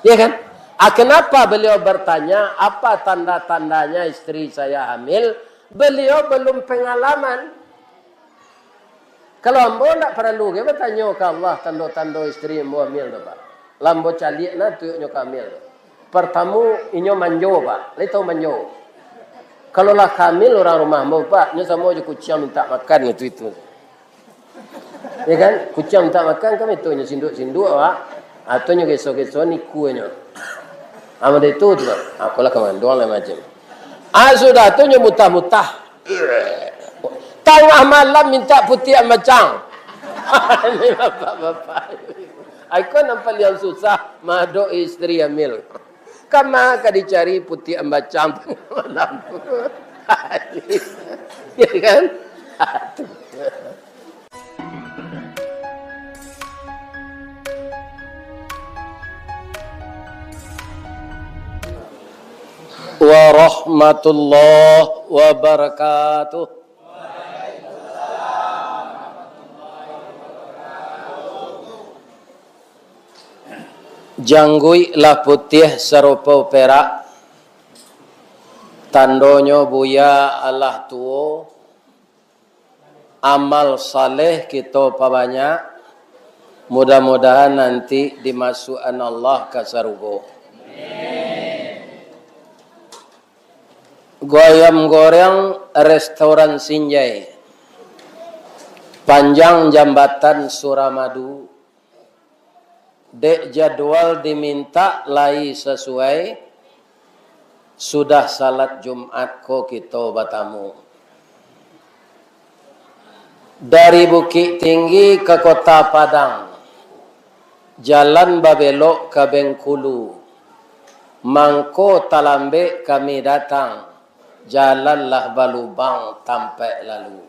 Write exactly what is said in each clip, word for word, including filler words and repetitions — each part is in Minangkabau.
Ya kan? Ah, kenapa beliau bertanya, "Apa tanda-tandanya istri saya hamil?" Beliau belum pengalaman. Kalau ambo ndak paralu ge batanyo ka Allah tando-tando istri ambo hamil tu, Pak. Lah ambo caliak nah tuyuknyo ka hamil tu. Partamo, inyo manjo, Pak. Lai tahu manjo? Kalau lah ka hamil urang rumah ambo, Pak, nyo samo jo kuciang mintak makan itu, itu. Ya kan? Kuciang mintak makan kan itu, nyo sinduak-sinduak, Pak. Atau nyo geso-geso nikunyo. Ah, model itu tu, Pak. Ah, akolah kamanduang lah macam. Ah, sudah tu nyo mutah-mutah. Tangah malam mintak putiak ambacang. Ini bapak-bapak. Ai ko nan paliang susah, madok istri hamil. Kama ka dicari putiak ambacang tangah malam? Ya kan? Warahmatullahi wabarakatuh. Jangguik lah putiah sarupo perak, tandonyo buya alah tuo. Amal saleh kito pabanyak, mudah-mudahan nanti dimasuakan Allah ka sarugo. Goyam goreng restoran Sinjai, panjang jambatan Suramadu, dek jadwal dimintak lai sasuai, sudah salat Jumat ko kito batamu. Dari Bukittinggi ka Kota Padang, jalan babelok ka Bengkulu, mangko talambek kami datang, jalan lah balubang tampek lalu.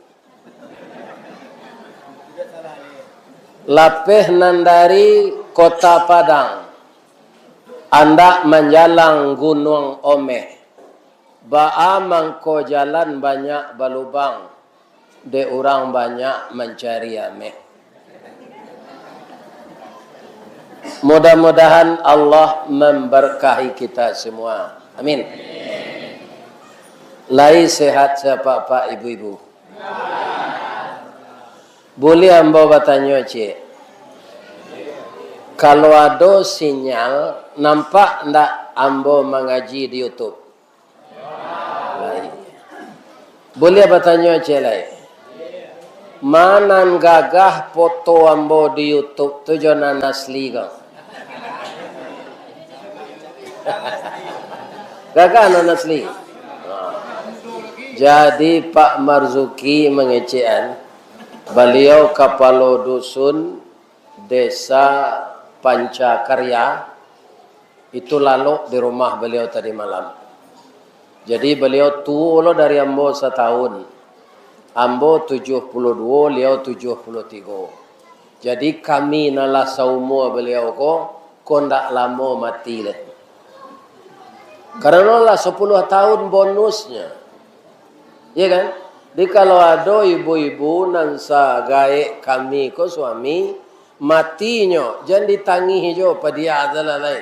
Lapeh nan dari Kota Padang, andak manjalang Gunuang Omeh, baa mangko jalan banyak balubang, dek urang banyak mancari ameh. Mudah-mudahan Allah memberkahi kita semua. Amin. Lai sehat sapak-pak ibu-ibu? Buliah ambo batanyo ciek? Kalau ado sinyal, nampak ndak ambo mangaji di YouTube? Lai. Buliah batanyo ciek lai? Ma nan gagah foto ambo di YouTube tu jo nan asli ko? Gagah nan asli. Ha. Jadi, Pak Marzuki mangecekan, baliau kapalo dusun Desa Pancakarya, itu lalok di rumah baliau tadi malam. Jadi, baliau tuo lo dari ambo satahun. Ambo tujuah puluah duo, liau tujuah puluah tigo. Jadi, kami nan lah saumua baliau ko, ko ndak lamo mati lai. Karano lah sapuluah tahun bonusnyo. Iya kan? Jadi, kalau ado ibu-ibu nan sagaek kami ko suami, matinyo, jan ditangih jo padiah tu lah lai.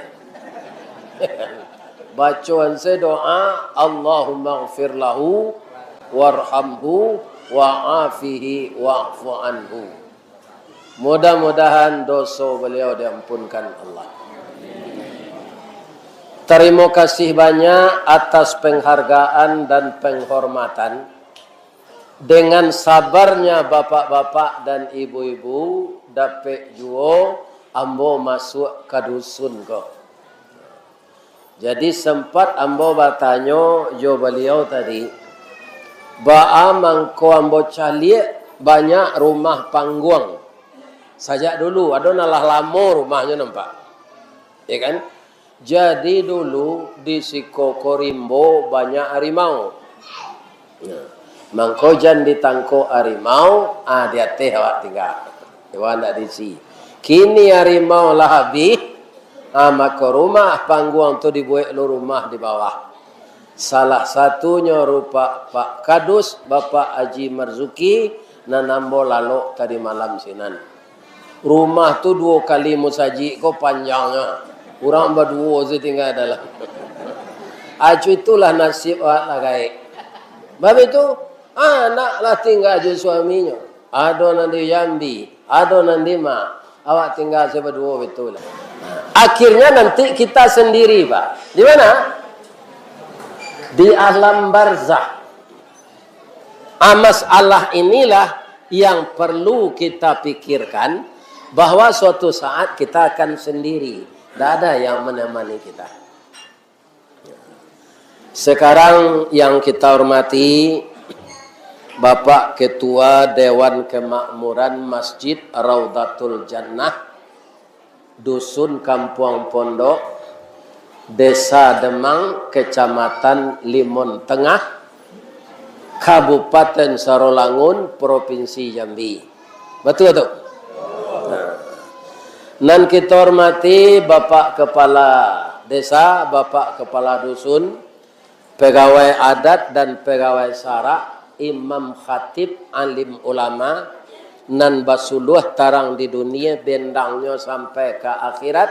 Bacoan se doa, "Allahummaghfir lahu, warhamhu, wa'afihi, wa'fu anhu." Mudah-mudahan doso baliau diampunkan Allah. Tarimo kasih banyak atas penghargaan dan penghormatan. Dengan sabarnya bapak-bapak dan ibu-ibu, dapek juo ambo masuak ka dusun ko. Jadi, sempat ambo batanyo jo baliau tadi, baa mangko ambo caliak banyak rumah pangguang. Sajak dulu, ado nan lah lamo rumahnyo nampak. Ya kan? Jadi, dulu di siko ko rimbo banyak harimau. Nah, mangko jan ditangkok harimau, ah, di ateh awak tingga. Iwan ndak diisi. Kini harimau lah abih, ah, mako rumah pangguang tu dibuek lo rumah di bawah. Salah satunyo rupak Pak Kadus, Bapak Haji Marzuki, nan ambo lalok tadi malam sinan. Rumah tu duo kali musajik ko panjangnyo. Urang baduo se tingga dalam. Acu itulah nasib awak lah gaek. Bab itu, anak lah tingga jo suaminyo. Ado nan di Jambi, ado nan di ma. Awak tingga se baduo, betul lah. Akhirnya nanti kita sendiri, Pak. Di mana? Di alam barzah. Ah, masalah inilah yang perlu kita pikirkan, bahwa suatu saat kita akan sendiri. Tidak ada yang menemani kita. Sekarang yang kita hormati Bapak Ketua Dewan Kemakmuran Masjid Raudatul Jannah, Dusun Kampuang Pondok, Desa Demang, Kecamatan Limon Tengah, Kabupaten Sarolangun, Provinsi Jambi. Batua tu? Nah. Nan kita hormati Bapak Kepala Desa, Bapak Kepala Dusun, pegawai adat dan pegawai sara, imam khatib, alim ulama, nan basuluah tarang di dunia, bendangnyo sampai ka akhirat,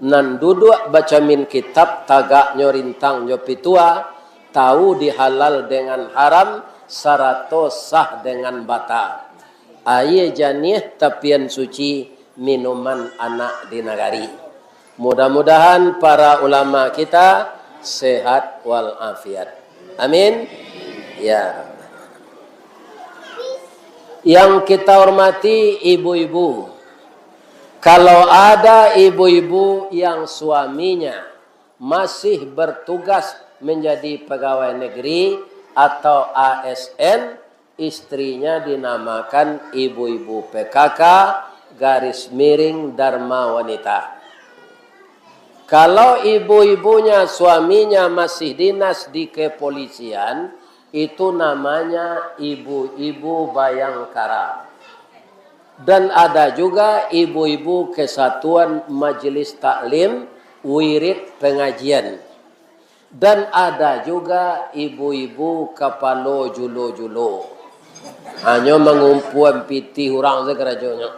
nan duduak bacamin kitab, tagaknyo rintang jo pitua, tahu di halal dengan haram, sarato sah dengan bata. Aia janiah tapian suci, minuman anak di nagari. Mudah-mudahan para ulama kita sehat walafiat. Amin. Ya. Yang kita hormati ibu-ibu, kalau ada ibu-ibu yang suaminya masih bertugas menjadi pegawai negeri atau A S N, istrinya dinamakan ibu-ibu P K K, garis miring Dharma Wanita. Kalau ibu-ibunya suaminya masih dinas di kepolisian, itu namanya ibu-ibu Bayangkara. Dan ada juga ibu-ibu Kesatuan Majelis Taklim, Wirid Pengajian. Dan ada juga ibu-ibu kapalo julo-julo. Hanyo mangumpuan pitih urang se karajonyo.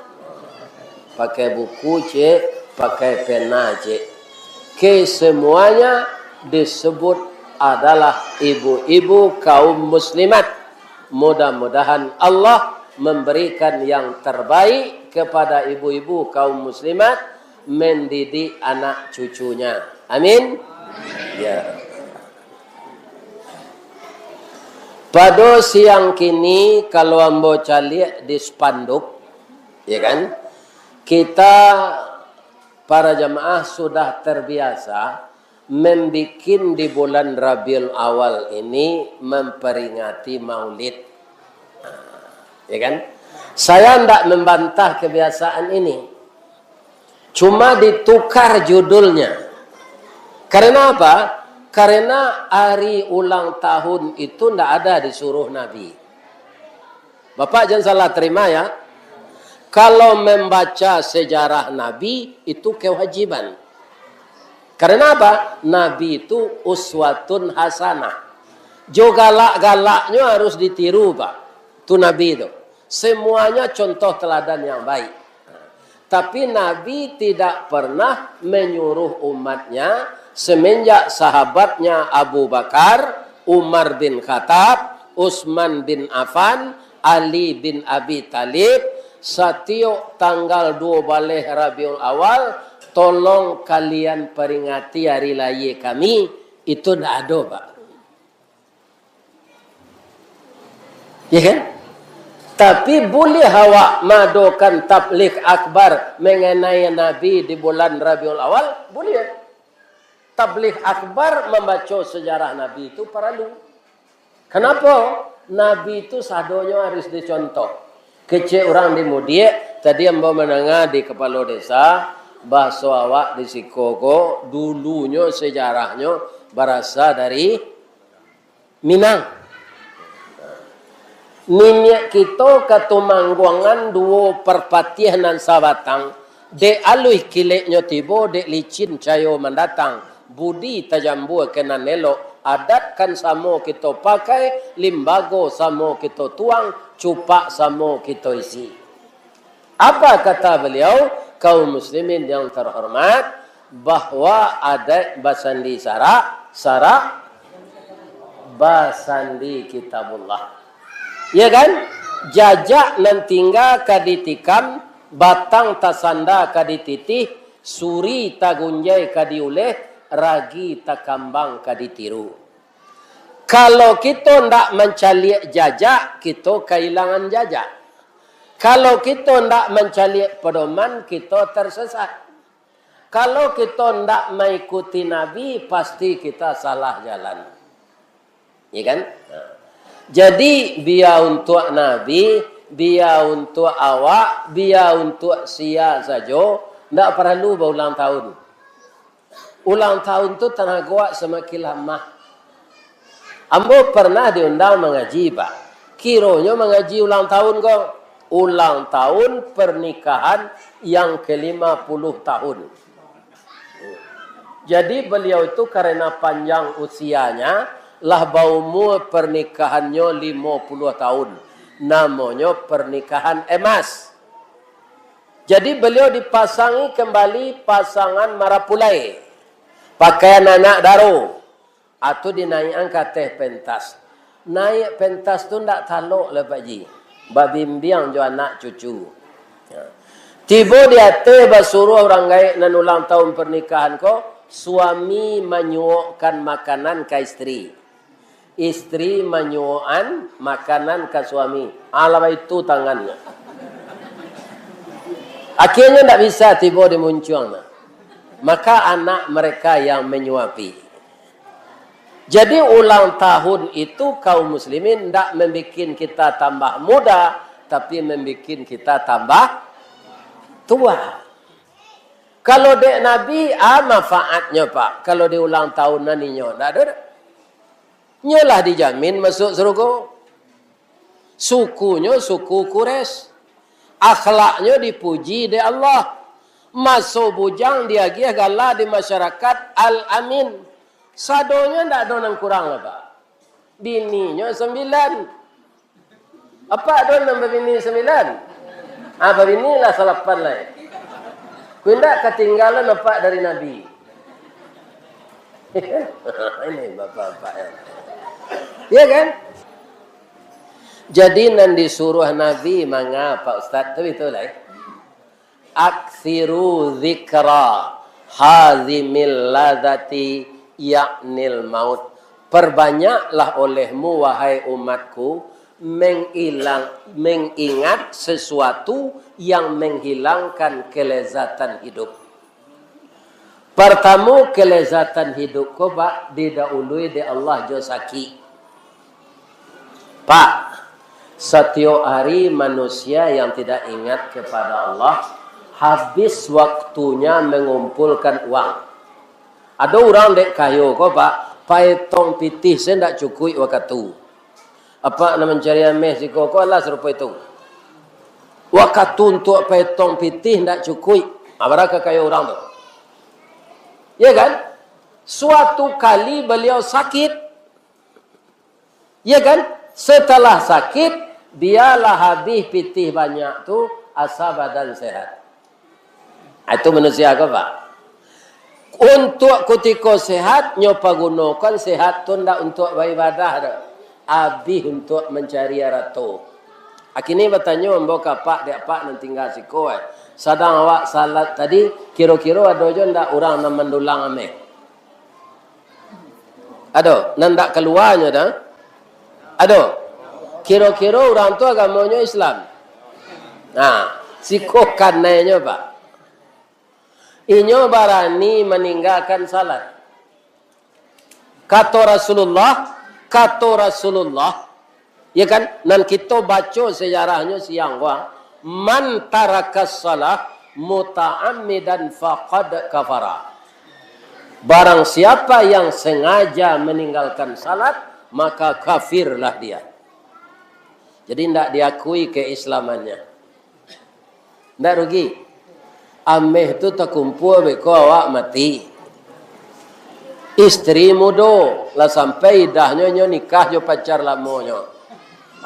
Pakai buku, cek, pakai pena, cek. Kesemuanya disebut adalah ibu-ibu kaum muslimat. Mudah-mudahan Allah memberikan yang terbaik kepada ibu-ibu kaum muslimat, mendidik anak cucunya. Amin. Ya. Pado siang kini, kalau ambo caliak di spanduk, ya kan, kita para jamaah sudah terbiasa membikin di bulan Rabiul Awal ini memperingati Maulid. Ya kan? Saya ndak membantah kebiasaan ini. Cuma ditukar judulnya. Karena apa? Karena hari ulang tahun itu ndak ada disuruh Nabi. Bapak jangan salah terima ya. Kalau membaca sejarah Nabi itu kewajiban. Karena apa? Nabi itu uswatun hasanah. Jo galak-galaknyo harus ditiru, Pak. Tu Nabi tu. Semuanya contoh teladan yang baik. Tapi Nabi tidak pernah menyuruh umatnya semenjak sahabatnya Abu Bakar, Umar bin Khattab, Utsman bin Affan, Ali bin Abi Thalib, satiok tanggal duo baleh Rabiul Awal, tolong kalian peringati hari lahia kami, itu ndak ado, Pak. Ya kan? Tapi buliah awak maadokan tabligh akbar mengenai Nabi di bulan Rabiul Awal? Buliah. Tabligh akbar mambaco sejarah Nabi itu paralu. Kenapa? Nabi itu sadonyo harus dicontoh. Kecek urang di mudiak, tadi ambo mandanga di kapalo desa, bahaso awak di siko ko, dulunyo sejarahnyo barasa dari Minang. Niniak kito Katumangguangan duo Parpatiah nan sabatang, dek aluih kileknyo tibo, dek licin cayo mandatang, budi tajambua ka nan elok, adat kan samo kito pakai, limbago samo kito tuang, cupak samo kito isi. Apa kata beliau, kaum muslimin yang terhormat, bahwa adaik basandi sarak, sarak basandi Kitabullah. Ya kan? Jajak nan tingga ka ditikam, batang tasanda ka dititih, suri tagunjai ka diuleh, ragi takambang ka ditiru. Kalau kito ndak mancaliak jajak, kito kailangan jajak. Kalau kito ndak mancaliak pedoman, kito tersesat. Kalau kito ndak maikuti Nabi, pasti kita salah jalan. Ya kan? Nah. Jadi, bia untuak Nabi, bia untuak awak, bia untuak sia sajo, ndak paralu baulang tahun. Ulang tahun tu tanago awak samakin lamah. Ambo pernah diundang mangaji, Pak. Kironyo mangaji ulang tahun ko, ulang tahun pernikahan yang kelima puluh tahun. Jadi, beliau itu karena panjang usianya, lah baumur pernikahannyo limo puluh tahun. Namonyo pernikahan emas. Jadi, beliau dipasangi kembali pasangan marapulai, pakaian anak daro, atau dinaikan ka ateh pentas. Naiak pentas tu ndak talok lah, Pak Ji. Babimbiang jo anak cucu. Ya. Tibo di ateh, basuruah urang gaek nan ulang tahun pernikahan ko, suami manyuokkan makanan ka isteri. Isteri manyuokan makanan ka suami. Alah, baitu tangannyo. Akhirnyo ndak bisa tibo di muncuang nah. Maka anak mereka yang menyuapi. Jadi, ulang tahun itu, kaum muslimin, ndak membikin kita tambah muda, tapi membikin kita tambah tua. Kalau dek Nabi, a manfaatnyo, Pak? Kalau di ulang tahun nan inyo, ndak ado doh. Nyo lah dijamin masuk surugo. Sukunyo suku Quraisy. Akhlaknyo dipuji dek Allah. Maso bujang diagiah gala di masyarakat Al-Amin. Sadonyo ndak ado nan kurang lah, Pak. Bininyo sambilan. Apak ado nan babini sambilan? Ah, babini lah salapan lai. Ku indak katinggalan apak dari Nabi. Ini bapak-bapak ya. Ya kan? Jadi nan disuruah Nabi manga, Pak Ustaz, tu itu lah. Aksiru zikra hazimil lazati, yaknil maut. Perbanyaklah olehmu, wahai umatku, mengilang, mengingat sesuatu yang menghilangkan kelezatan hidup. Partamo, kelezatan hidup ko, Pak, didahului dek Allah jo sakik. Pak, satiok ari manusia yang tidak ingat kepada Allah, habis waktunya mengumpulkan uang. Ado urang dek kayo ko, Pak, paetong pitih se ndak cukuik wakatu. Apak nan mancari ameh siko ko alah sarupo itu. Wakatu untuak paetong pitih ndak cukuik. Ah, bara kakayo urang tu. Ya kan? Suatu kali beliau sakit. Ya kan? Setelah sakit, bialah habih pitih banyak tu, asa badan sehat. Ah, itu manusia ko, Pak. Untuak kutiko sehat, nyo pagunokan sehat tu ndak untuak baibadah doh. Abih untuak mancari arato. Akini batanyo ambo ka apak, dek apak nan tingga siko, eh. Sadang awak salat tadi, kiro-kiro ado jo ndak urang nan mandulang ameh? Ado, nan ndak kaluanyo dah? Ado. Kiro-kiro urang tu agamonyo Islam? Nah, siko kanainyo, Pak. Inyo barani maninggakan salat. Kato Rasulullah, kato Rasulullah, ya kan? Nan kito baco sejarahnyo siang ko, ah, "Man tarakas salah muta'ammidan faqad kafara." Barang siapa yang sengaja meninggalkan salat, maka kafirlah dia. Jadi, ndak diakui keislamannya. Ndak rugi. Ameh tu takumpua beko awak mati. Istri mudo, lah sampai idahnyo, nyo nikah jo pacar lamonyo.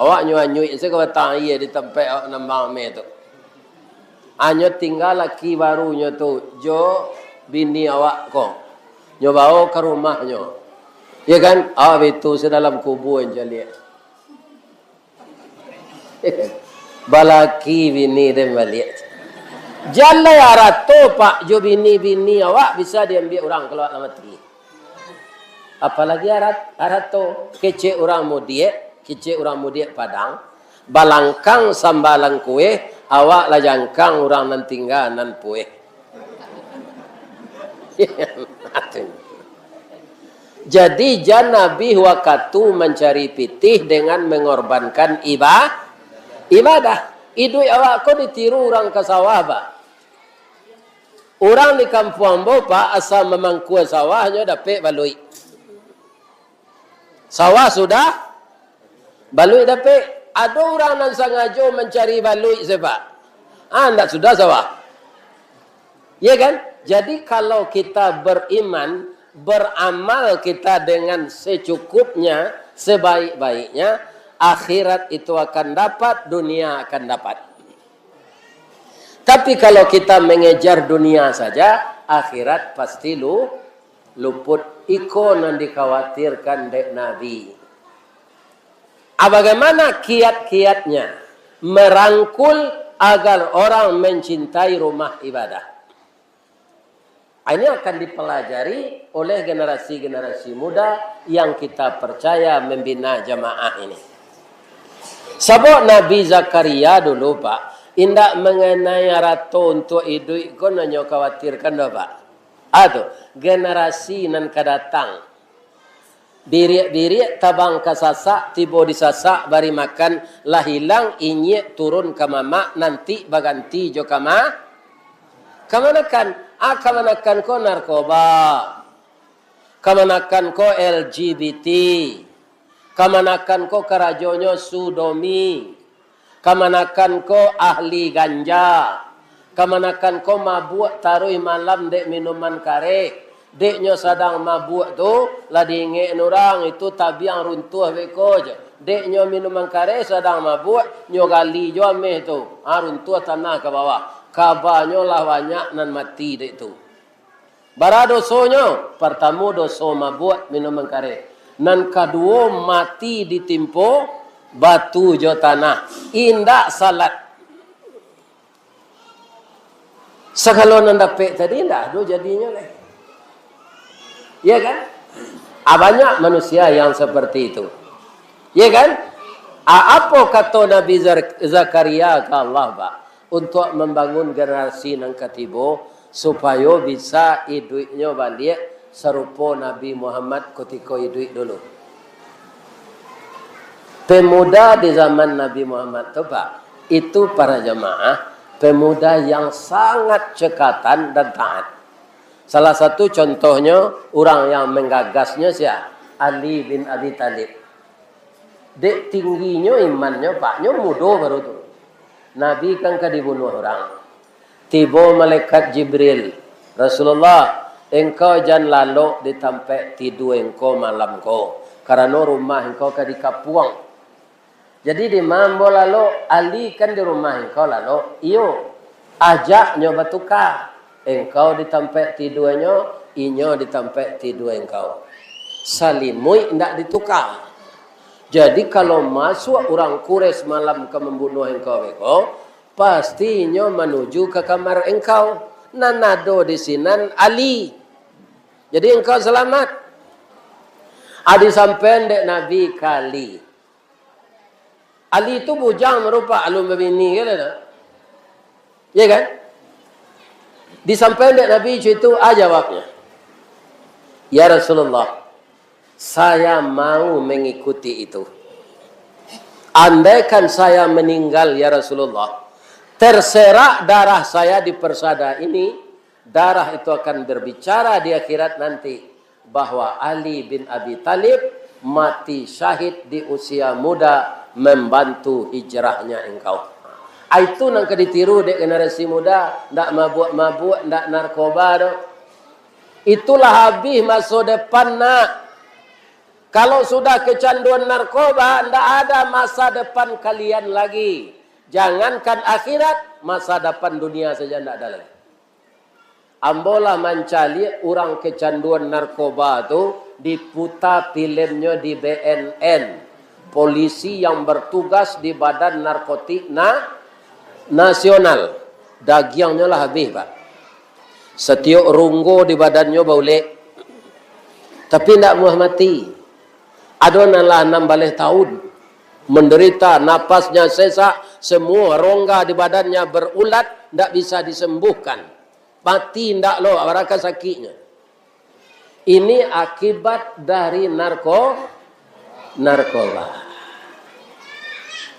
Awak nyo anyuik se ka batang aia di tampek awak nambang ameh tu. Anyo tingga laki barunyo tu, jo bini awak ko, nyo bao ka rumahnyo. Ya kan? Ah, itu sedalam kubua caliak. Balaki bini den baliak. Jan lai arato, Pak, jo bini-bini awak bisa diambiak urang kalau awak lah mati. Apalagi arat-, arato, kecek urang mudiak, kecek urang mudiak Padang, balangkang sambalang kueh, awak lah jangkang urang nan tingga nan pueh. Jadi, jan abih wakatu mancari pitih dengan mengorbankan iba-, ibadah. Iduik awak ko ditiru urang ka sawah, Pak. Urang di kampuang ambo, Pak, asa mamangkua sawah, nyo dapek baluik. Sawah sudah, baluik dapek. Ado urang nan sangajo mancari baluik, se, Pak? Ah, ndak sudah sawah. Ya kan? Jadi, kalau kita beriman, beramal kita dengan secukupnya, sebaik-baiknya, akhirat itu akan dapat, dunia akan dapat. Tapi kalau kita mengejar dunia saja, akhirat pasti lu-, luput. Iko nan dikhawatirkan dek Nabi. Ah, bagaimana kiat-kiatnya merangkul agar orang mencintai rumah ibadah? Ah, ini akan dipelajari oleh generasi-generasi muda yang kita percaya membina jamaah ini. Sabab Nabi Zakaria dulu, Pak, indak mengenai arato untuak iduik ko nan nyo khawatirkan doh, Pak. Ah, tu, generasi nan ka datang. Biriak-biriak tabang ka sasak, tibo di sasak bari makan, lah ilang inyiak turun ka mamak, nanti baganti jo kama-, kamanakan. Ah, kamanakan ko narkoba. Kamanakan ko L G B T. Kamanakan ko karajonyo sudomi. Kamanakan ko ahli ganja. Kamanakan ko mabuak taruih malam dek minuman kareh. Dek nyo sadang mabuak tu, lah diingek urang, itu tabiang runtuah beko je. Dek nyo minuman kareh sadang mabuak, nyo gali jo ameh tu. Ha, runtuah tanah ka bawah. Kabanyo lah banyak nan mati dek tu. Bara dosonyo? Partamo, doso mabuak minuman kareh. Nan kaduo, mati ditimpo batu jo tanah. Indak salat. Sagalo nan dapek tadi indak ado jadinyo lai. Ya kan? Ah, banyak manusia yang seperti itu. Ya kan? Ah, apo kato Nabi Zar-, Zakaria ka Allah, Pak? Untuak mambangun generasi nan katibo, supayo bisa iduiknyo baliak sarupo Nabi Muhammad kutiko iduik dulu. Pemuda di zaman Nabi Muhammad tu, Pak, itu para jamaah, pemuda yang sangat cekatan dan taat. Salah satu contohnyo, urang yang menggagasnyo sia? Ali bin Abi Thalib. Dek tingginyo imannyo, Pak, nyo mudo baru tu. Nabi kan ka dibunuah urang. Tibo malaikat Jibril, "Rasulullah, engkau jan lalok di tampek tidua engkau malam ko, karano rumah engkau ka dikapuang." Jadi, di ma ambo lalok? Ali kan di rumah engkau lalok? Iyo. Ajak nyo batuka. Engkau di tampek tiduanyo, inyo di tampek tidua engkau. Salimuik ndak dituka. Jadi, kalau masuak urang Quraisy malam ka mambunuah engkau beko, pasti inyo manuju ka kamar engkau. Nan ado di sinan Ali. Jadi, engkau salamat. Ah, disampaian dek Nabi ka Ali. Ali tu bujang marupak, alun babini, kan, ado? Ya kan? Disampaian dek Nabi co itu, ah, jawabnyo, "Ya Rasulullah, saya mau mengikuti itu. Andaikan saya meninggal, ya Rasulullah, terserak darah saya di persada ini, darah itu akan berbicara di akhirat nanti, bahwa Ali bin Abi Thalib mati syahid di usia muda membantu hijrahnya engkau." Ah, itu nan ka ditiru dek generasi muda, ndak mabuak-mabuak, ndak narkoba doh. Itulah habih maso depan, nak. Kalau sudah kecanduan narkoba, ndak ada masa depan kalian lagi. Jangankan akhirat, masa depan dunia saja ndak ada lagi. Ambo lah mancaliak urang kecanduan narkoba tu diputa filmnyo di B N N, polisi yang bertugas di Badan Narkotik Na-, Nasional. Dagiangnyo lah habih, Pak. Satiok runggo di badannyo baulek. Tapi ndak muah mati. Ado nan lah anam baleh tahun menderita, napasnya sesak, semua rongga di badannya berulat, ndak bisa disembuhkan. Mati ndak lo, baraka sakiknyo. Ini akibat dari narko-, narkoba.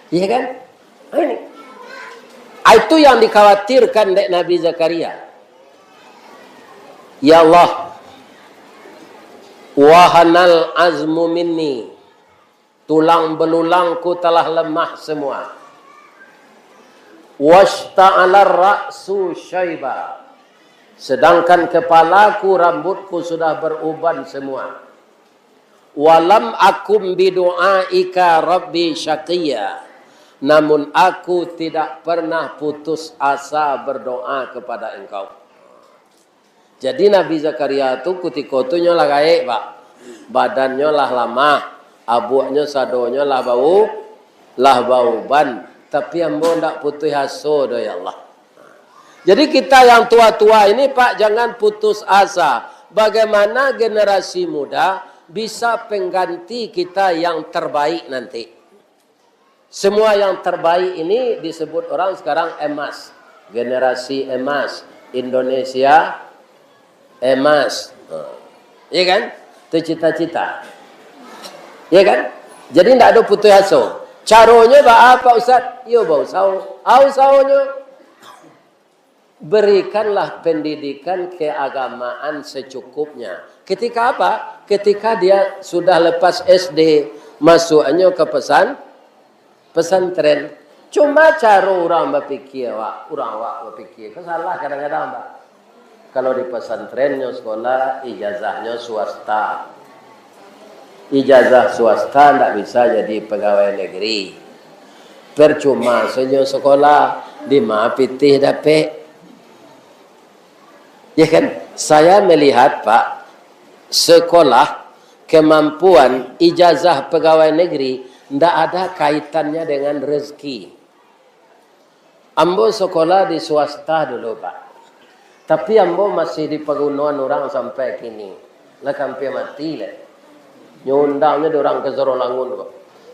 Iya kan? Nah, ini. Ah, itu yang dikhawatirkan dek Nabi Zakaria. Ya Allah, wahanal azmu minni, tulang belulangku telah lemah semua. Washta'alar ra'su syaiba, sedangkan kepalaku, rambutku sudah beruban semua. Walam akum bidu'aika rabbi syaqiyya, namun aku tidak pernah putus asa berdoa kepada Engkau. Jadi Nabi Zakaria tu kutiko tu nyo lah gaek, Pak. Badannyo lah lamah, abuaknyo sadonyo lah bau-, lah bauban. Tapi ambo ndak putuih aso doh, ya Allah. Jadi kita yang tua-tua ini, Pak, jangan putus asa. Bagaimana generasi muda bisa pengganti kita yang terbaik nanti? Semua yang terbaik ini disebut orang sekarang emas. Generasi emas, Indonesia emas. Ha. Iya kan? Itu cita-cita. Iya kan? Jadi ndak ado putuih aso. Caronyo baa, Pak Ustaz? Yo bausaho. A usahonyo? Berikanlah pendidikan keagamaan secukupnya. Ketika apa? Ketika dia sudah lepas S D, masuaknyo ke pesan-, pesantren. Cuma caro urang bapikia, wak, urang awak bapikia, kan salah kadang-kadang, Pak. Kalau di pesantrennyo sekolah, ijazahnyo swasta. Ijazah swasta ndak bisa jadi pegawai negeri. Percuma sajo sekolah, di ma pitih dapek. Ya kan? Saya melihat, Pak, sekolah, kemampuan, ijazah pegawai negeri ndak ada kaitannya dengan rezeki. Ambo sekolah di swasta dulu, Pak. Tapi ambo masih dipagunoan urang sampai kini. Lah ka ampia mati lai. Nyo undangnyo di urang ka Sarolangun ko.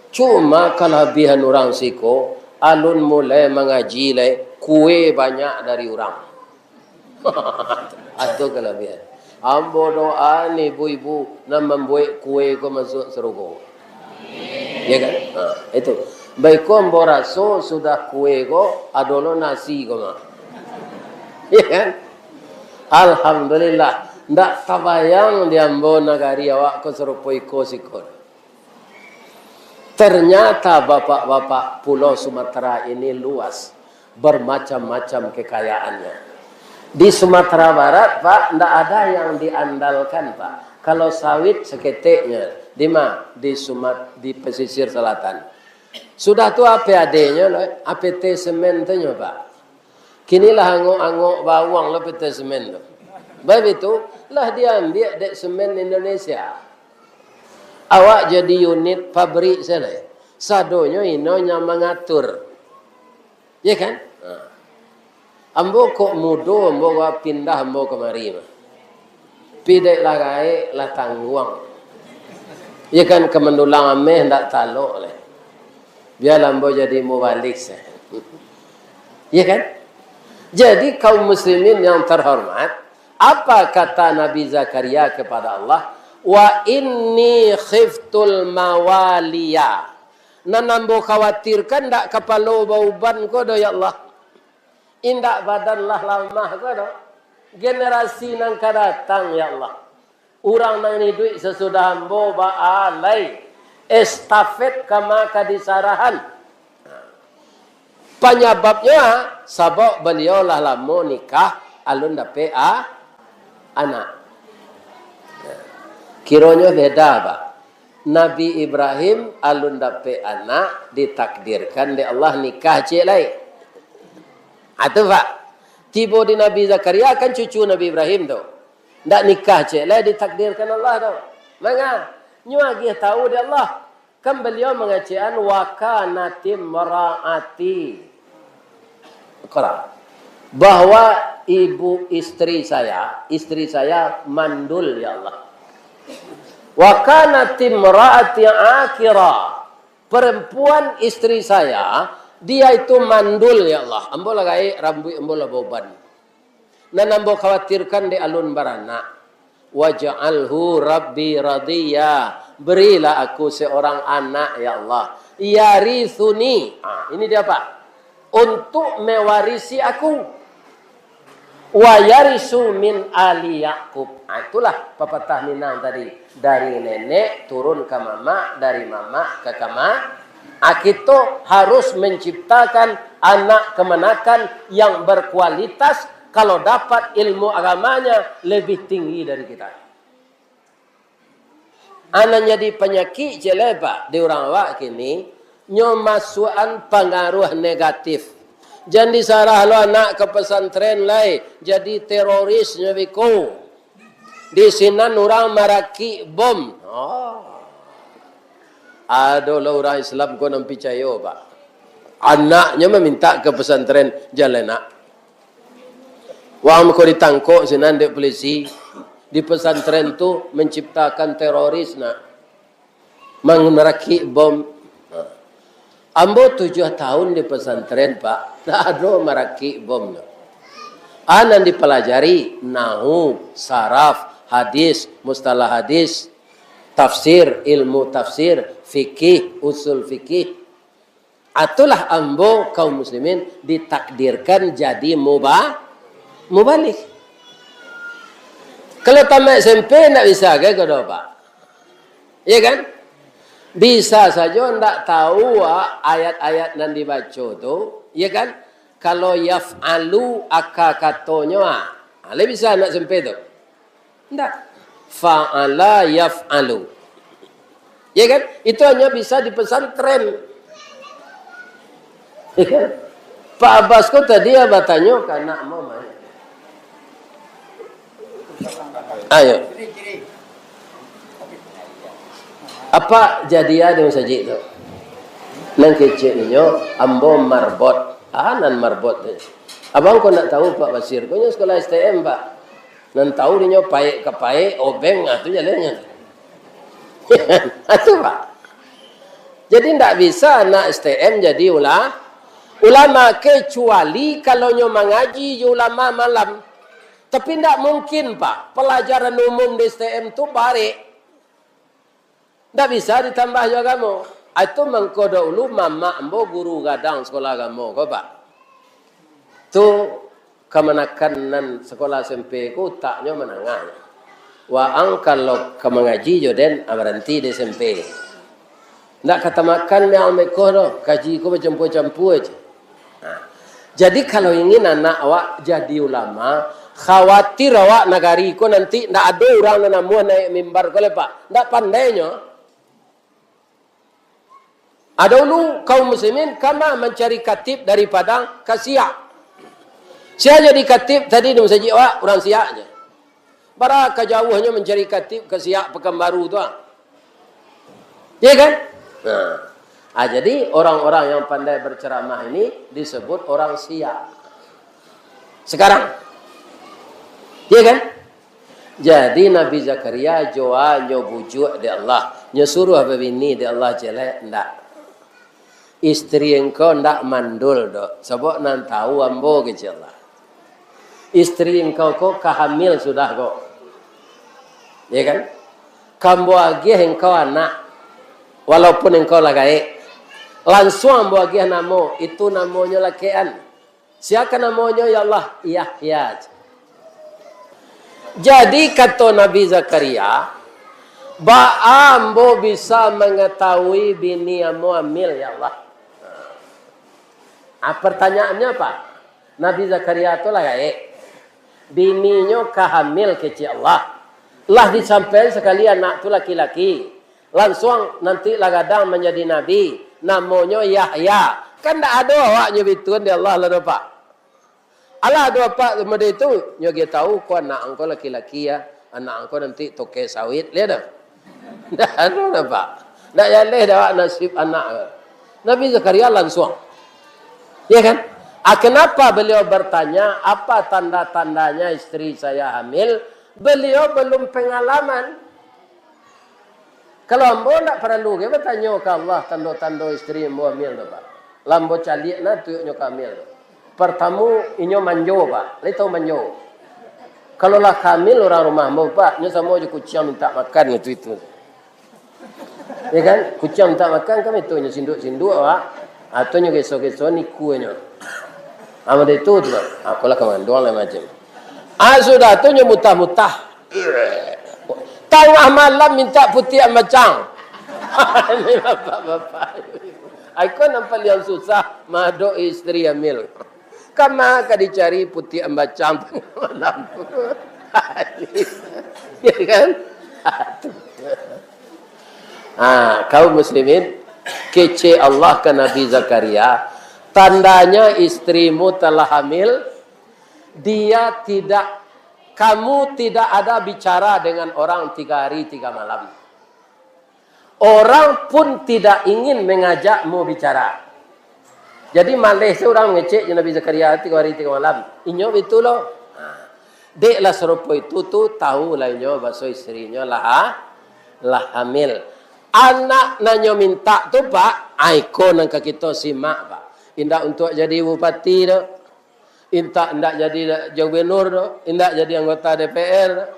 Cuma kalabiahan urang siko, alun mulai mangaji lai, kue banyak dari urang. Atu kalabiahan. Ambo doa ni ibu-ibu nan mambuek kue ko masuak sarugo. Ya kan? Ha, itu. Baiko ambo raso sudah kue ko, ado lo nasi ko mah. Ya kan? Alhamdulillah. Ndak tabayang di ambo nagari awak ko sarupo iko siko. Ternyata bapak-bapak Pulau Sumatera ini luas, bermacam-macam kekayaannya. Di Sumatera Barat, Pak, ndak ada yang diandalkan, Pak. Kalau sawit saketeknyo, di ma? Di Sumat-, di pesisir selatan. Sudah tu, apo adenyo, lo, apo teh semen tu nyo, Pak. Kini lah angok-angok bawang lo P T Semen tu. Baitu, lah diambiak dek Semen Indonesia. Awak jadi unit pabrik sajo. Sadonyo ino nan mangatur. Ya kan? Ha. Ambo kok mudo, ambo ka pindah ambo kamari mah. Pidek lah gaek, lah tangguang. Ya kan, ka mandulang ameh ndak talok lai. Bialah ambo jadi mubalik sajo. Ya kan? Jadi, kaum muslimin yang terhormat, apa kata Nabi Zakaria kepada Allah? "Wa inni khiftul mawaliya." Nan ambo khawatirkan ndak kapalo bauban ko doh, ya Allah. Indak badan lah lamah ko doh. Generasi nan ka datang, ya Allah. Urang nan iduik sasudah ambo baalai, estafet kama ka disarahan. Panyababnyo, sabab baliau lah lamo nikah, alun dapek a-, anak. Kironyo beda, Pak. Nabi Ibrahim alun dapek anak, ditakdirkan dek Allah nikah ciek lai. Atu, Pak. Tibo di Nabi Zakaria kan cucu Nabi Ibrahim tu. Ndak nikah ciek lai ditakdirkan Allah tu. Manga? Nyo agiah tahu di Allah. Kan beliau mangecekan wa kanatim raati. Iqra. Bahwa ibu istri saya, istri saya mandul, ya Allah. Wa kanatim raati akira. Perempuan istri saya, dia itu mandul, ya Allah. Ambo lah gaek, rambuik ambo lah bauban. Nan ambo khawatirkan dek alun baranak. Waj'alhu Rabbi radhiya. Berilah aku seorang anak, ya Allah. Yarithuni. Ah, ini dia, Pak. Untuk mewarisi aku. Wa yarisu min ali Yakub. Ah, itulah papatah Minang tadi. Dari nenek turun ka mamak, dari mamak ka kama-, ah, kito harus menciptakan anak kemanakan yang berkualitas, kalau dapat ilmu agamanya lebih tinggi dari kita. Anan jadi panyakik ciek lai, Pak, di urang awak kini, nyo masuakan pangaruh negatif. Jan disarah lo anak ka pesantren lai, jadi teroris nyo beko. Di sinan urang marakik bom. Oh. Ado lo urang Islam ko nan picayo, Pak. Anaknyo mamintak ka pesantren, jan lai nak. Wang ko ditangkok sinan dek polisi, di pesantren tu menciptakan teroris nak. Mang-, marakik bom. Ambo tujuah tahun di pesantren, Pak. Ndak ado marakik bom tu. A nan dipalajari, nahu, saraf, hadis, mustalah hadis, tafsir, ilmu tafsir, fikih, usul fikih. Itulah ambo, kaum muslimin, ditakdirkan jadi muba-, mubalig. Kalau tamat S M P, ndak bisa ka ko doh, Pak? Iya kan? Bisa sajo ndak tahu, ah, ayat-ayat nan dibaco tu, iya kan? Kalau yaf'alu aka katonyo, ah. Ah, lai bisa anak S M P tu? Ndak. Fa'ala yaf'alu. Ya kan? Itu hanya bisa di pesantren. Ya kan? Pak Abbas ko tadi ya batanyo ka anak mama. Ayo. Apa jadi ya di masajik tu? Nan kecek inyo, ambo marbot. Ah, nan marbot tu. Abang ko ndak tahu, Pak Basir. Ko nyo sekolah S T M, Pak. Nan tahu dinyo paek ka paek, obeng, ah, tu jalannyo. Ah, tu, Pak. Jadi, ndak bisa anak S T M jadi ula-, ulama, kecuali kalau nyo mangaji jo ulama malam. Tapi, ndak mungkin, Pak. Pelajaran umum di S T M tu barek. Ndak bisa ditambah jo agamo. Ah, itu mangko dahulu mamak ambo guru gadang sekolah agamo ko, Pak. Tu kamanakan nan sekolah S M P ko utaknyo manangah. Waang kalau ka mangaji jo den, ah, baranti di S M P. Ndak ka tamakan dek ambo ko doh, kaji ko bacampua-campua je. Nah, jadi kalau ingin anak awak jadi ulama, khawatir awak nagari ko nanti ndak ado urang nan namuah naiak mimbar ko lai, Pak. Ndak pandai nyo. Ado dulu kaum muslimin kama mancari katib dari Padang ka Siak. Sia jadi katib tadi di masajik awak, urang Siak je. Bara ka jauahnyo mancari katib ka Siak Pekanbaru tu, ah. Iya kan? Nah. Ah, jadi orang-orang yang pandai berceramah ini disebut orang Siak. Sekarang. Iya kan? Jadi Nabi Zakaria jo a nyo bujuak dek Allah, nyo suruah babini dek Allah ciek lai, ndak. Istri engkau ndak mandul doh, sabab nan tahu ambo, kecek Allah. Istri engkau ko ka hamil sudah ko. Ya kan? Ka ambo agiah engkau anak, walaupun engkau lah gaek. Lansuang ambo agiah namo, itu namonyo lakekan. Sia ka namonyo, ya Allah? Yahya. Jadi, kato Nabi Zakaria, baa ambo bisa mangatahui bini ambo hamil, ya Allah? Ah, pertanyaannyo apa? Nabi Zakaria tu lah gaek. Bininyo ka hamil, kecek Allah. Lah disampaian sakali anak tu laki-laki. Lansuang nanti lah gadang manjadi nabi. Namonyo Yahya. Kan ndak ado awak nyebutkan di Allah lah doh, Pak. Alah, ado apak tu model itu, nyo agiah tahu, ko anak angko laki-laki, ya, anak angko nanti toke sawit, lihat dah. Ndak ado dah, Pak. Ndak jaleh dah awak nasib anak. Nabi Zakaria langsung. Ya kan? Ah, kenapa beliau bertanya, "Apa tanda-tandanya istri saya hamil?" Beliau belum pengalaman. Kalau ambo ndak paralu ge batanyo ka Allah tando-tando istri ambo hamil tu, Pak. Lah ambo caliak nah tujuaknyo ka hamil tu. Partamo, inyo manjo, Pak. Lai tahu manjo? Kalau lah hamil urang rumah ambo, Pak, nyo samo jo kuciang mintak makan gitu itu. Ya kan? Kuciang mintak makan kan itu nyo sinduk-sinduk, Pak. Atau nyo geso-geso niku nyo. Ah, model itu tu, Pak. Ah, apolah kamanduang lah macam. Ah, sudah tu nyo mutah-mutah. Tangah malam mintak putiak ambacang. Ini bapak-bapak. Iko nan paliang susah maadok istri hamil. Kama ka dicari putiak ambacang tangah malam. Ya kan? Ha, kaum muslimin, kecek Allah ka Nabi Zakaria, tandanya istrimu telah hamil, dia tidak, kamu tidak ada bicara dengan orang tiga hari tiga malam. Orang pun tidak ingin mengajakmu bicara. Jadi, maleh se urang mangecek jo Nabi Zakaria tigo hari tigo malam. Inyo bitu lo. Ha. Dek lah sarupo itu tu, tahu lah inyo baso istrinyo lah, lah hamil. Anak nan nyo mintak tu, Pak, ai ko nan ka kito simak, Pak. Indak untuak jadi bupati doh. Indak, indak jadi gubernur doh, indak jadi anggota D P R doh,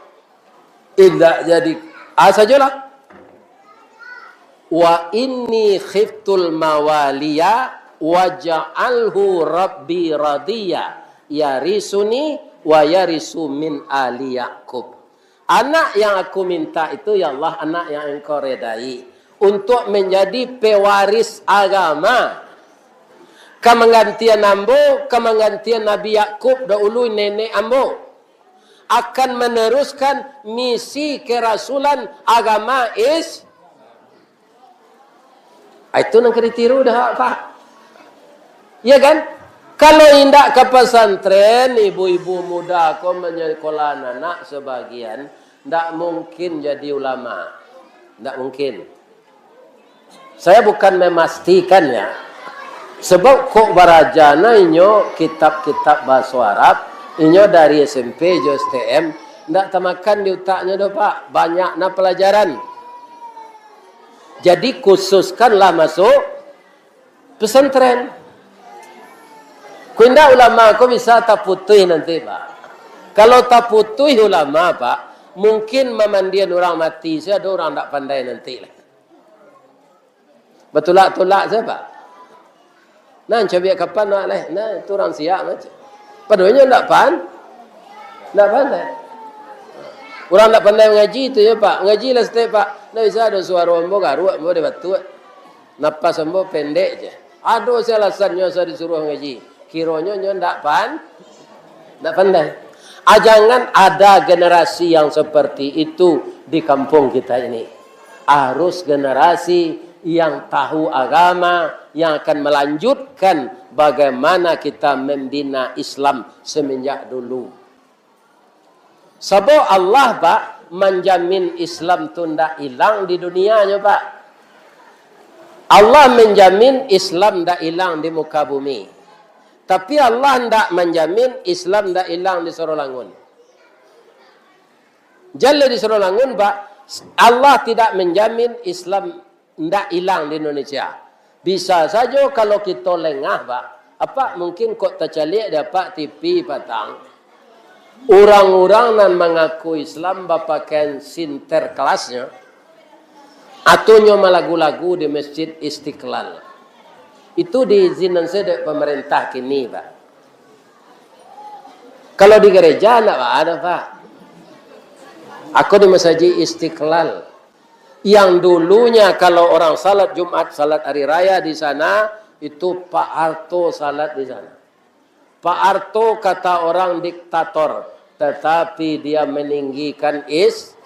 indak jadi, ah, sajolah. "Wa inni khiftul mawaliya waja'alhu rabbi radiya, yarisuni wa yarisu min ali Yakub." Anak yang aku minta itu, ya Allah, anak yang Engkau redai, untuk menjadi pewaris agama. Ka manggantian ambo, ka manggantian Nabi Yakub dahulu, nenek ambo. Akan meneruskan misi kerasulan agama Is-, Ah, itu nan ka ditiru dah, Pak. Ya kan? Kalau indak ka pasantren, ibu-ibu muda ko manyekolah anak sabagian, ndak mungkin jadi ulama. Ndak mungkin. Saya bukan memastikan, ya. Sebab kok baraja na inyo kitab-kitab bahaso Arab, inyo dari S M P jo S T M, ndak tamakan di utaknyo doh, Pak. Banyak na pelajaran. Jadi, khususkanlah masuk pesantren. Kok indak ulama ko bisa taputuih nanti, Pak. Kalau taputuih ulama, Pak, mungkin mamandian urang mati sajo ado urang ndak pandai nanti lah. Batulak-tulak sajo, Pak. Nah, cabiak kapan awak leh? Nah, itu urang siap macam. Padohal inyo ndak pan-, ndak pandai. Urang ndak pandai mangaji tu yo, Pak. Mangaji lah saketek, Pak. Ndak bisa ado suaro ambo garuak, ambo dek batuak. Napas ambo pendek je. Ado se alasannyo asa disuruah mangaji. Kironyo nyo ndak pan-, ndak pandai. Ah, jangan ada generasi yang seperti itu di kampung kita ini. Harus generasi yang tahu agama, yang akan melanjutkan bagaimana kita membina Islam semenjak dulu. Sabab Allah, Pak, manjamin Islam tu ndak ilang di dunia nyo, Pak. Allah manjamin Islam ndak ilang di muka bumi. Tapi Allah ndak manjamin Islam ndak ilang di Sorolangun. Jaleh di Sorolangun, Pak, Allah tidak menjamin Islam ndak ilang di Indonesia. Bisa sajo kalau kito lengah, Pak. Apak mungkin kok tacaliak di apak T V patang, urang-urang nan mangaku Islam bapakaian Sinterklasnyo, atau nyo malagu-lagu di Masjid Istiqlal. Itu diizinan sajo dek pamarentah kini, Pak. Kalau di gereja ndak baa doh, Pak. Ako di Masjid Istiqlal. Yang dulunya kalau orang salat Jumat, salat hari raya di sana, itu Pak Harto salat di sana. Pak Harto kata orang diktator, tetapi dia meninggikan Is-,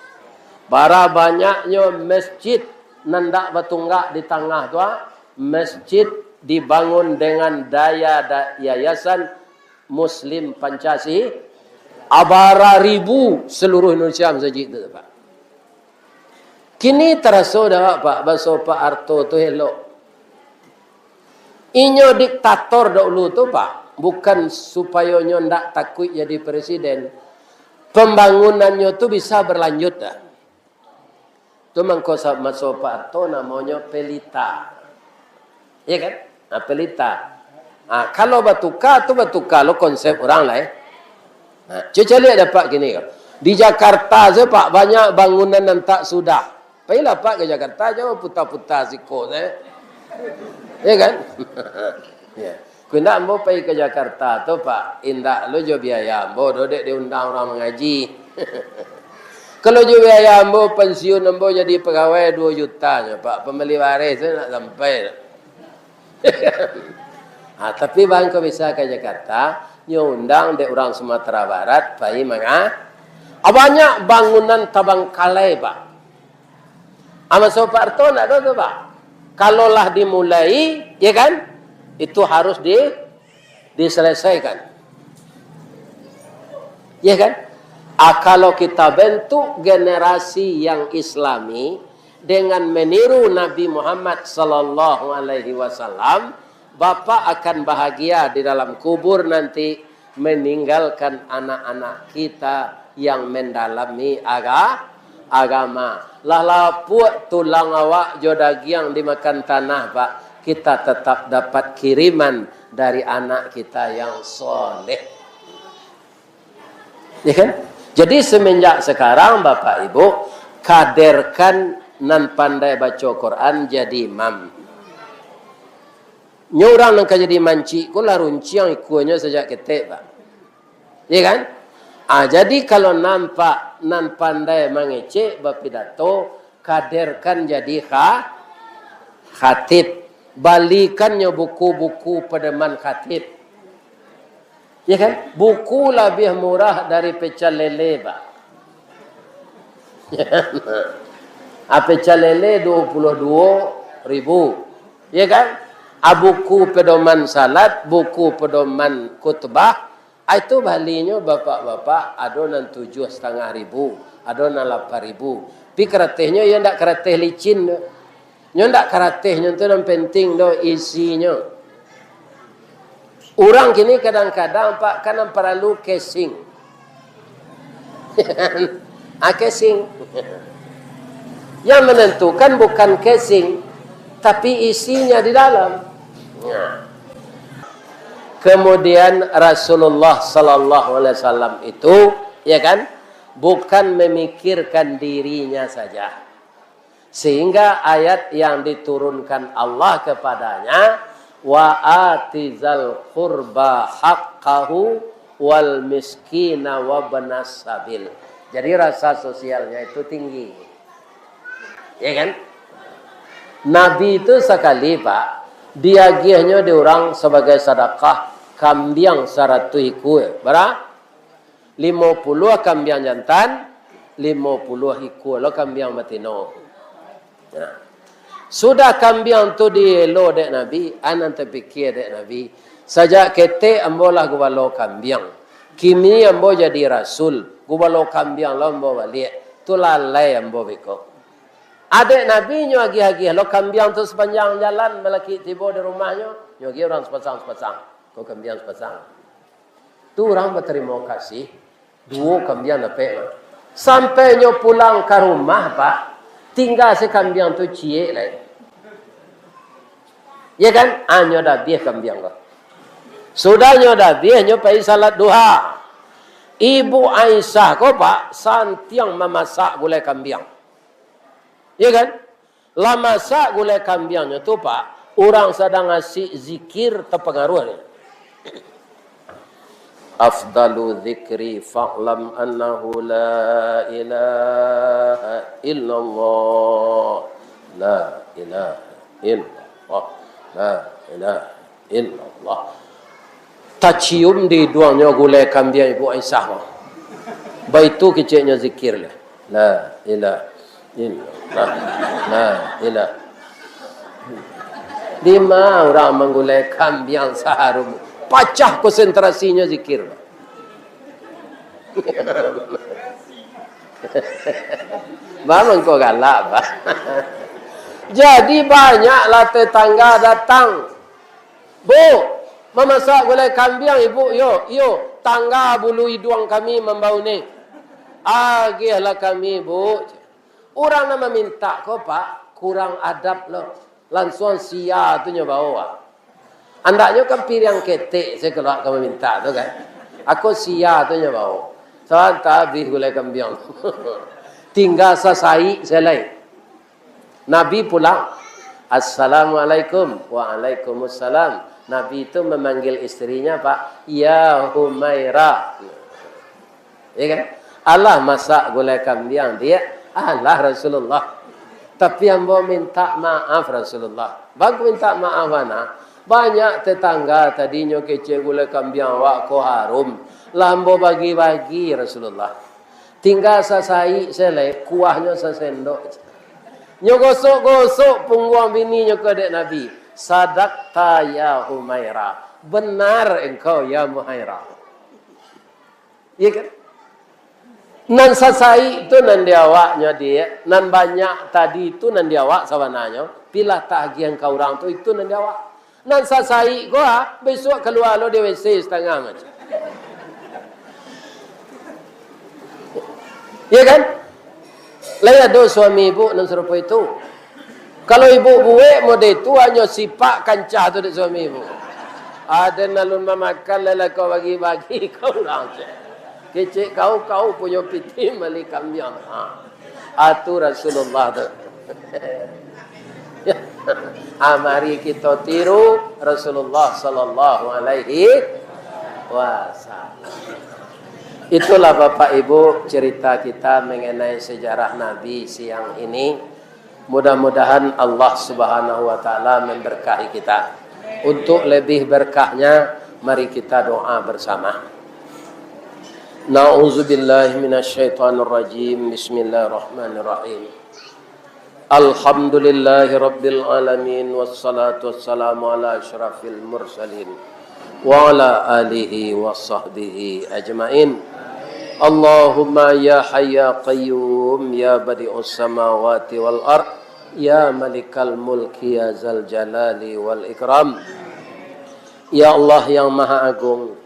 bara banyaknyo masjid nan ndak batunggak di tangah tu, ah, masjid dibangun dengan daya da-, yayasan Muslim Pancasila, abara ribu seluruh Indonesia masajik tu, Pak. Kini taraso dak, Pak, baso Pak Arto tu elok. Inyo diktator dahulu tu, Pak, bukan supayo nyo ndak takuik jadi presiden. Pembangunannyo tu bisa berlanjut dah. Tu mangko sa-, maso Pak Arto namonyo pelita. Iya kan? Nah, pelita. Ah, kalau batuka tu batuka lo konsep urang lah, eh. Nah, cubo caliak dek Apak kini ko. Di Jakarta sajo, Pak, banyak bangunan nan tak sudah. Pailah Apak ka Jakarta, jan puta-puta siko sajo. Iya kan? Ya. Kok indak ambo pai ka Jakarta tu, Pak, indak lo jo biaya ambo do, dek diundang urang mangaji. Kalau jo biaya ambo, pensiun ambo jadi pegawai duo juta nyo, Pak, pambali bareh tu ndak sampai. Ah, tapi bang, kok bisa ka Jakarta, nyo undang dek urang Sumatera Barat, pai manga-, ah, banyak bangunan tabangkalai, Pak. Ah, maso Pak Arto ndak ado tu, Pak. Kalau lah dimulai, ya kan, itu harus di-, diselesaikan. Ya kan? Ah, kalau kita bentuk generasi yang Islami dengan meniru Nabi Muhammad sallallahu alaihi wasallam, Bapak akan bahagia di dalam kubur nanti, meninggalkan anak-anak kita yang mendalami aga-, agama. Lah lapuak tulang awak jo dagiang dimakan tanah, Pak, kita tetap dapat kiriman dari anak kita yang soleh. Ya kan? Jadi, semenjak sekarang, Bapak Ibu, kaderkan nan pandai baco Quran jadi imam. Nyo urang nan ka jadi mancik ko lah runciang ikuanyo sajak ketek, Pak. Iya kan? Ah, jadi kalau nampak nan pandai mangecek, bapidato, kaderkan jadi kha-, khatib. Balikannyo buku-buku pedoman khatib. Ya kan? Buku labiah murah dari pecel lele, Pak. Ah, pecel lele dua puluh dua ribu. Ya kan? Ah, buku pedoman salat, buku pedoman khutbah, ah, itu balinyo bapak-bapak, ado nan tujuah satangah ribu, ado nan lapan ribu. Tapi karatehnyo, iyo ndak karateh licin tu. Nyo ndak karateh, nyo tu nan penting do isinyo. Urang kini kadang-kadang, Pak, kan nan paralu casing. Ah, casing. Yang menentukan bukan casing, tapi isinya di dalam. Nah. Kemudian Rasulullah sallallahu alaihi wasallam itu, ya kan, bukan memikirkan dirinya saja. Sehingga ayat yang diturunkan Allah kepadanya, "Wa atizal qurba haqqahu wal miskina wabnas sabil." Jadi rasa sosialnya itu tinggi. Ya kan? Nabi itu sakali, Pak, diagiahnyo di urang sabagai sadakah kambiang saratuih ikua. Bara? Limo puluah kambiang jantan, limo puluah ikua lo kambiang batino. Nah, sudah kambiang tu dielo dek Nabi, a nan tapikia dek Nabi, "Sajak ketek ambo lah gubalo kambiang. Kini ambo jadi rasul, gubalo kambiang lo ambo baliak. Tu lalai ambo beko." A dek Nabi nyo agiah-agiah lo kambiang tu sapanjang jalan, malakik tibo di rumahnyo, nyo agiah urang sapasang-sapasang. Ko kambiang sapasang. Tu urang batarimo kasih, duo kambiang dapek mah. Sampai nyo pulang ka rumah, Pak, tingga se kambiang tu ciek lai. Ya kan? A, nyo dabiah kambiang ko. Sudah nyo dabiah, nyo pai salat duha. Ibu Aisyah ko, Pak, santiang mamasak gulai kambiang. Ya kan? Lah masak gulai kambiangnyo tu, Pak, urang sadang asik zikir, tapangaruah nyo. "Afdalu dzikri fa'lam annahu la ilaha illallah. La ilaha illallah. La ilaha illallah." Tacium di iduangnyo gulai kambiang Ibu Aisyah ko. Baitu keceknyo zikir lah. La ilaha illallah. La ilaha. Dima urang manggulai kambiang saharum. Pacah konsentrasinyo zikir. Bang, mangko galak, Pak. Jadi, banyaklah tetangga datang. "Bu, mamasak gulai kambiang, Ibu, yo?" "Iyo, tangga bulu iduang kami mambau ni." "Agiahlah kami, Bu." Urang nan mamintak ko, Pak, kurang adab lo. Lansuang sia tu nyo bawo, ah. Andaknyo kan piriang ketek se kalua ka mamintak tu kan. Ako sia tu nyo bawo. Sabanta abih gulai kambiang. Tingga sasaik se lai. Nabi pulang. "Assalamualaikum." "Waalaikumsalam." Nabi tu memanggil istrinya, Pak, "Ya Humaira." Ya kan? "Alah masak gulai kambiang, Diak?" "Alah, Rasulullah. Tapi ambo mintak maaf, Rasulullah." "Baa kok mintak maaf bana?" "Banyak tetangga tadinyo kecek gulai kambiang awak ko harum. Lah ambo bagi-bagi, Rasulullah. Tingga sasaik se lai, kuahnyo sasendok." Nyo gosok-gosok pungguang bininyo ko dek Nabi. "Sadakta ya Humaira. Benar engkau, ya Humaira." Iya kan? Nan sasaik tu nan di awaknyo, Diak. Nan banyak tadi tu nan di awak sabananyo. Pilah tagiah ka urang tu, itu nan di awak. Nan sasaik ko, ah, bisuak kalua lo di W C satangah macam. Iya kan? Lai ado suami ibu nan sarupo itu? Kalau ibu buek mode itu, hanyo sipak kancah tu dek suami ibu. Aden alun mamakan, lai lah kau bagi-bagi ka urang, cek. Kecek kau, kau punyo pitih mali kambiang. Ha. Atu Rasulullah tu. Ah, mari kito tiru Rasulullah sallallahu alaihi wasallam. Itulah, Bapak Ibu, cerita kita mengenai sejarah Nabi siang ini. Mudah-mudahan Allah Subhanahu wa Ta'ala memberkahi kita. Untuk lebih berkahnya, mari kita doa bersama. Na'udzubillahi minasyaitonirrajim. Bismillahirrahmanirrahim. Alhamdulillahi rabbil alamin, wassalatu wassalamu ala asyrafil mursalin, wa ala alihi wa sahbihi ajmain. Allahumma ya hayyu ya qayyum, ya badi'us samawati wal ard, ya malikal mulki, ya zal jalali wal ikram. Ya Allah yang Maha Agung,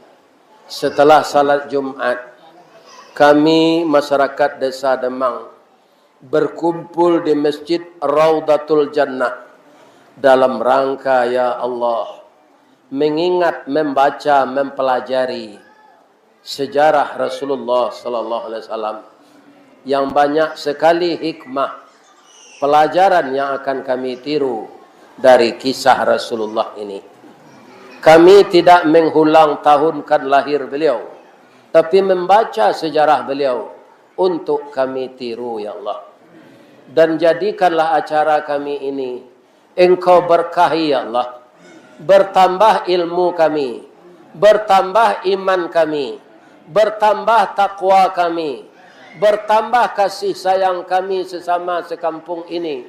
setelah salat Jumat, kami masyarakat Desa Demang berkumpul di Masjid Raudatul Jannah dalam rangka, ya Allah, mengingat, membaca, mempelajari sejarah Rasulullah sallallahu alaihi wasallam, yang banyak sekali hikmah pelajaran yang akan kami tiru dari kisah Rasulullah ini. Kami tidak mengulang tahunkan lahir beliau, tapi membaca sejarah beliau untuk kami tiru, ya Allah. Dan jadikanlah acara kami ini Engkau berkahi, ya Allah. Bertambah ilmu kami, bertambah iman kami, bertambah takwa kami, bertambah kasih sayang kami sesama sekampung ini,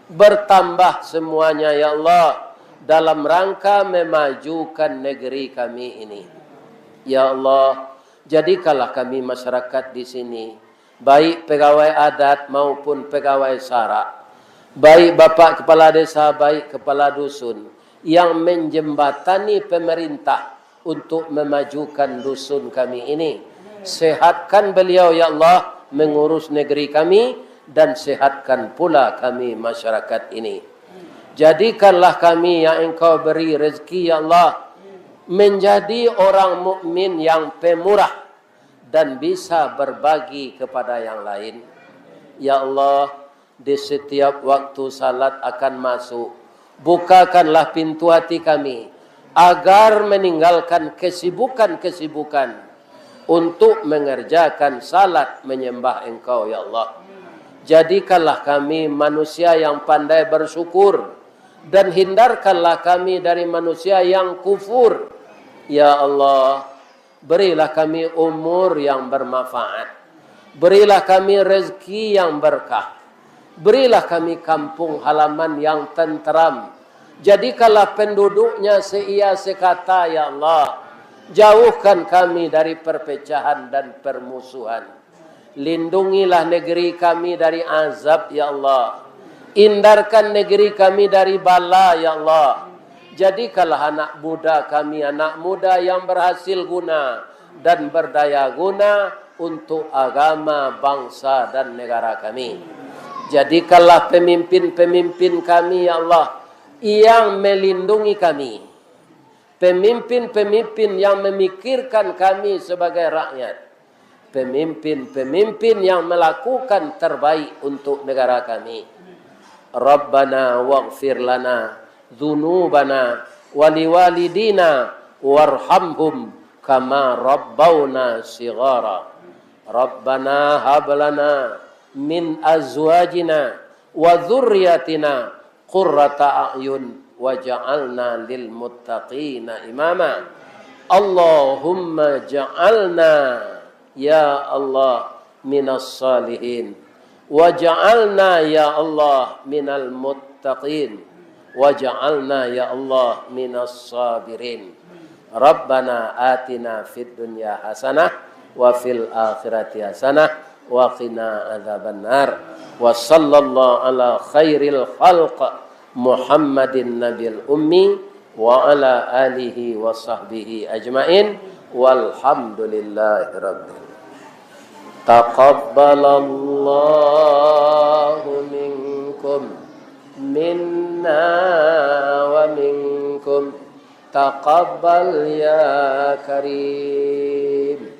bertambah semuanya, ya Allah, dalam rangka memajukan negeri kami ini. Ya Allah, jadikanlah kami masyarakat di sini, baik pegawai adat maupun pegawai sara, baik bapak kepala desa, baik kepala dusun, yang menjembatani pemerintah untuk memajukan dusun kami ini. Sehatkan beliau, ya Allah, mengurus negeri kami, dan sehatkan pula kami, masyarakat ini. Jadikanlah kami yang Engkau beri rezeki, ya Allah, menjadi orang mukmin yang pemurah dan bisa berbagi kepada yang lain. Ya Allah, di setiap waktu salat akan masuk, bukakanlah pintu hati kami, agar meninggalkan kesibukan-kesibukan untuk mengerjakan salat menyembah Engkau, ya Allah. Jadikanlah kami manusia yang pandai bersyukur, dan hindarkanlah kami dari manusia yang kufur. Ya Allah, berilah kami umur yang bermanfaat. Berilah kami rezeki yang berkah. Berilah kami kampung halaman yang tenteram. Jadikanlah penduduknya seiya sekata, ya Allah. Jauhkan kami dari perpecahan dan permusuhan. Lindungilah negeri kami dari azab, ya Allah. Hindarkan negeri kami dari bala, ya Allah. Jadikanlah anak muda kami anak muda yang berhasil guna dan berdaya guna untuk agama, bangsa, dan negara kami. Jadikanlah pemimpin-pemimpin kami, ya Allah, yang melindungi kami. Pemimpin-pemimpin yang memikirkan kami sebagai rakyat. Pemimpin-pemimpin yang melakukan terbaik untuk negara kami. Rabbana waghfir lana dzunubana waliwalidina warhamhum kama rabbauna shighara. Rabbana hab lana min azwajina wa dzurriyyatina qurrata a'yun waj'alna lil muttaqina imama. Allahumma ja'alna, ya Allah, minas salihin. Waj'alna, ya Allah, minal muttaqin. Waj'alna, ya Allah, minas sabirin. Rabbana atina fid dunya hasanah wa fil akhirati hasanah wa qina adzabannar. Wa sallallahu ala khairil khalq Muhammadin nabil ummi wa ala alihi wa sahbihi ajmain. Walhamdulillahi rabbil. Taqabbalallahu minkum, minna wa minkum. Taqabbal ya Karim.